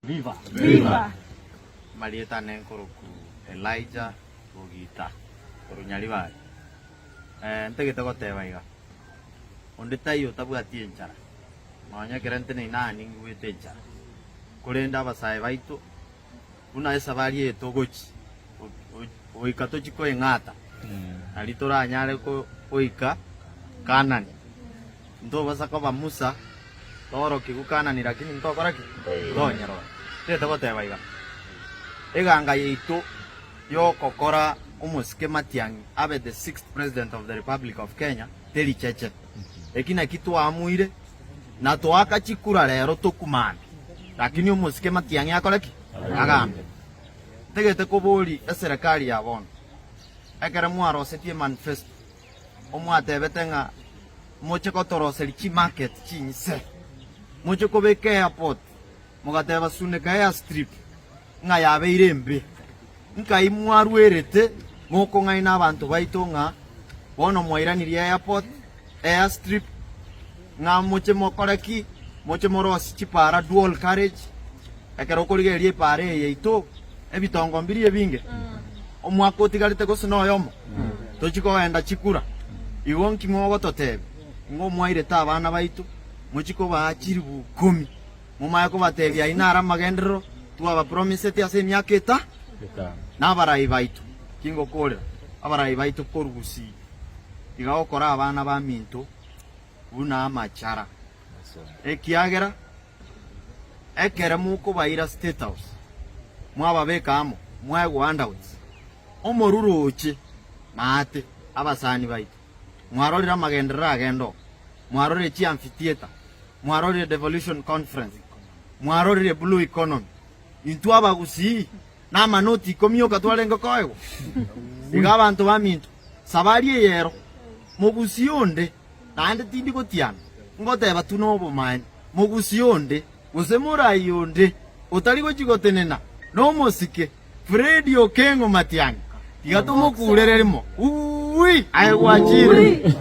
Viva! Viva! Amarieta ane nkoroku Elijah Bogita korwa Nyaribari. Eh, ntagete goteba iga, onde taiyo otabwati enchara, nonya ekero nteneine aa ningigwete enchara, korende abasae baito buna esabari eye togochi goika tochi koeng'ata, nari toranyare goika Kanani. Ntobasa koba Musa, toorokigwe Kanani lakini ntokora ki? Ntonyerora. Tete goteba iga, eganga yaito yogokora omosike Matiang'i abe the sixth president of the Republic of Kenya teri cheche. Eki naki twaamuire na toaka chikura rero tokumambe lakini omosike Matiang'i akore ki? Agambe. Ntagete kobori eserekari ya bono ekere mwarosetie emanifesto omwatebete ng'a moche kotoroseria chimarket chinyise, moche kobeka airport, mogateba Suneka airstrip ng'a yabeire embe. Nkai mwarwerete mokong'aina abanto baito ng'a bono mwairanirie airport, airstrip, ng'a moche mokore ki? Moche morosie chipara dual carriage, ekero okorigereria epara eye yaito, ebitongo mbiria ebinge, omwaka otigarete gose noyomo, tochi kogenda chikura. Igo nki mogototebia? Ng'a omwairete abana baito, mochie kobaa chilifu ikomi, momanye kobatebia ayio naro amagenderero twabapromiseti ase emiaka eta nabarai baito. Kingokorera abarai baito korwa gusii, tiga gokora abana baminto buna amachara, ekiagera ekere mokobaira State House, mwababeka amo, mwaegwa handouts, omoruro oche maate abasani baito, mwarorire amagenderero agenda oo, mwarorire chiamphitheatre, mwarorire devolution conference, mwarorire blue economy, intwe abagusii namanoti ikomi oka twarenge koegwa? Iga abanto baminto, sabari eye ero, mogusii onde Naende tindi gotiana, ngoteba tu nobomaene, mogusi onde, gose morai onde, otari gochia gotenena nomosike Fred Okengo Matiang'i, tiga tomokurere rimo. Uuwi! Aye gwachire.